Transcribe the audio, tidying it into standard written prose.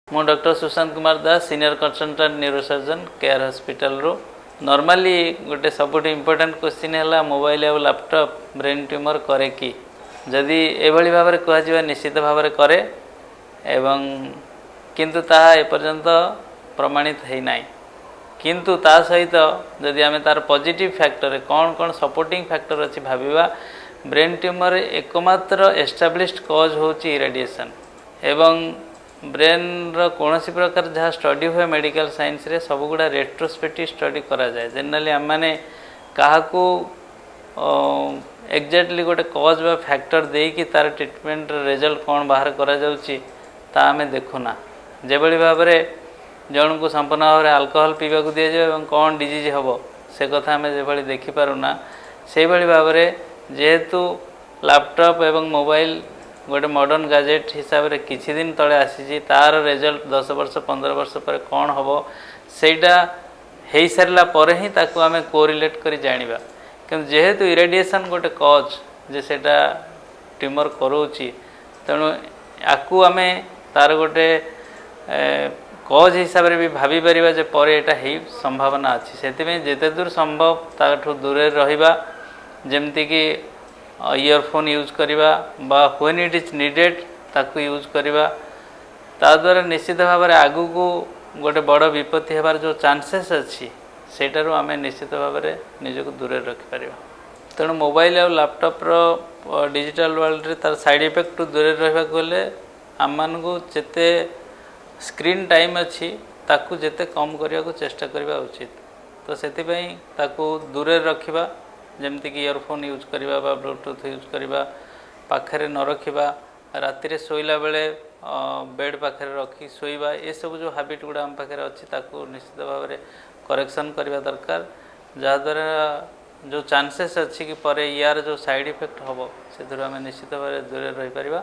ମୁଁ doctor Sushant Kumar Das, senior consultant neurosurgeon, care ହସ୍ପିଟାଲରୁ। Normally ଗୋଟେ ସବୁଠୁ ଇମ୍ପୋର୍ଟାଣ୍ଟ କ୍ୱେଶ୍ଚିନ୍ ହେଲା, ମୋବାଇଲ ଆଉ ଲାପଟପ୍ ବ୍ରେନ୍ ଟ୍ୟୁମର୍ କରେ କି? ଯଦି ଏଭଳି ଭାବରେ କୁହାଯିବ, ନିଶ୍ଚିତ ଭାବରେ କରେ ଏବଂ କିନ୍ତୁ ତାହା ଏପର୍ଯ୍ୟନ୍ତ ପ୍ରମାଣିତ ହେଇନାହିଁ। କିନ୍ତୁ ତା ସହିତ ଯଦି ଆମେ ତାର ପଜିଟିଭ୍ ଫ୍ୟାକ୍ଟରରେ କ'ଣ କ'ଣ ସପୋର୍ଟିଂ ଫ୍ୟାକ୍ଟର ଅଛି ଭାବିବା, ବ୍ରେନ୍ ଟ୍ୟୁମର୍ ଏକମାତ୍ର ଏଷ୍ଟାବ୍ଲିଶଡ କଜ୍ ହେଉଛି ଇରାଡ଼ିଏସନ୍। ଏବଂ ବ୍ରେନ୍ର କୌଣସି ପ୍ରକାର ଯାହା ଷ୍ଟଡି ହୁଏ ମେଡ଼ିକାଲ ସାଇନ୍ସରେ, ସବୁଗୁଡ଼ା ରେଟ୍ରୋସ୍ପେକ୍ଟିଭ୍ ଷ୍ଟଡି କରାଯାଏ। ଜେନେରାଲି ଆମେମାନେ କାହାକୁ ଏକ୍ଜାକ୍ଟଲି ଗୋଟେ କଜ୍ ବା ଫ୍ୟାକ୍ଟର ଦେଇକି ତାର ଟ୍ରିଟମେଣ୍ଟର ରେଜଲ୍ଟ କ'ଣ ବାହାର କରାଯାଉଛି, ତା ଆମେ ଦେଖୁନା। ଯେଭଳି ଭାବରେ ଜଣଙ୍କୁ ସମ୍ପୂର୍ଣ୍ଣ ଭାବରେ ଆଲକୋହଲ ପିଇବାକୁ ଦିଆଯିବ ଏବଂ କ'ଣ ଡିଜିଜ୍ ହେବ, ସେ କଥା ଆମେ ଯେଭଳି ଦେଖିପାରୁନା, ସେଇଭଳି ଭାବରେ ଯେହେତୁ ଲାପଟପ୍ ଏବଂ ମୋବାଇଲ ଗୋଟେ ମଡ଼ର୍ଣ୍ଣ ଗାଜେଟ୍ ହିସାବରେ କିଛି ଦିନ ତଳେ ଆସିଛି, ତାର ରେଜଲ୍ଟ 10 ବର୍ଷ, 15 ବର୍ଷ ପରେ କ'ଣ ହେବ, ସେଇଟା ହେଇସାରିଲା ପରେ ହିଁ ତାକୁ ଆମେ କୋରିଲେଟ୍ କରି ଜାଣିବା। କିନ୍ତୁ ଯେହେତୁ ଇରେଡ଼ିଏସନ୍ ଗୋଟେ କଜ୍ ଯେ ସେଇଟା ଟ୍ୟୁମର୍ କରାଉଛି, ତେଣୁ ଆକୁ ଆମେ ତାର ଗୋଟେ କଜ୍ ହିସାବରେ ବି ଭାବିପାରିବା ଯେ ପରେ ଏଇଟା ହେଇ ସମ୍ଭାବନା ଅଛି। ସେଥିପାଇଁ ଯେତେ ଦୂର ସମ୍ଭବ ତାଠୁ ଦୂରରେ ରହିବା, ଯେମିତିକି ଇୟରଫୋନ୍ ୟୁଜ୍ କରିବା ବା when it is needed ତାକୁ ୟୁଜ୍ କରିବା। ତା ଦ୍ୱାରା ନିଶ୍ଚିତ ଭାବରେ ଆଗକୁ ଗୋଟେ ବଡ଼ ବିପତ୍ତି ହେବାର ଯେଉଁ ଚାନ୍ସେସ୍ ଅଛି, ସେଇଟାରୁ ଆମେ ନିଶ୍ଚିତ ଭାବରେ ନିଜକୁ ଦୂରରେ ରଖିପାରିବା। ତେଣୁ ମୋବାଇଲ ଆଉ ଲାପଟପ୍ର ଡିଜିଟାଲ ୱାର୍ଲଡ଼ରେ ତାର ସାଇଡ଼୍ ଇଫେକ୍ଟରୁ ଦୂରରେ ରହିବାକୁ ହେଲେ ଆମମାନଙ୍କୁ ଯେତେ ସ୍କ୍ରିନ୍ ଟାଇମ୍ ଅଛି, ତାକୁ ଯେତେ କମ୍ କରିବାକୁ ଚେଷ୍ଟା କରିବା ଉଚିତ। ତ ସେଥିପାଇଁ ତାକୁ ଦୂରରେ ରଖିବା, ଯେମିତିକି ଇୟରଫୋନ୍ ୟୁଜ୍ କରିବା ବା ବ୍ଲୁଟୁଥ୍ ୟୁଜ୍ କରିବା, ପାଖରେ ନ ରଖିବା, ରାତିରେ ଶୋଇଲା ବେଳେ ବେଡ଼୍ ପାଖରେ ରଖି ଶୋଇବା, ଏସବୁ ଯେଉଁ ହାବିଟ୍ ଗୁଡ଼ା ଆମ ପାଖରେ ଅଛି, ତାକୁ ନିଶ୍ଚିତ ଭାବରେ କରେକ୍ସନ୍ କରିବା ଦରକାର, ଯାହାଦ୍ୱାରା ଯେଉଁ ଚାନ୍ସେସ୍ ଅଛି କି ପରେ ୟାର ଯେଉଁ ସାଇଡ଼୍ ଇଫେକ୍ଟ ହେବ, ସେଥିରୁ ଆମେ ନିଶ୍ଚିତ ଭାବରେ ଦୂରରେ ରହିପାରିବା।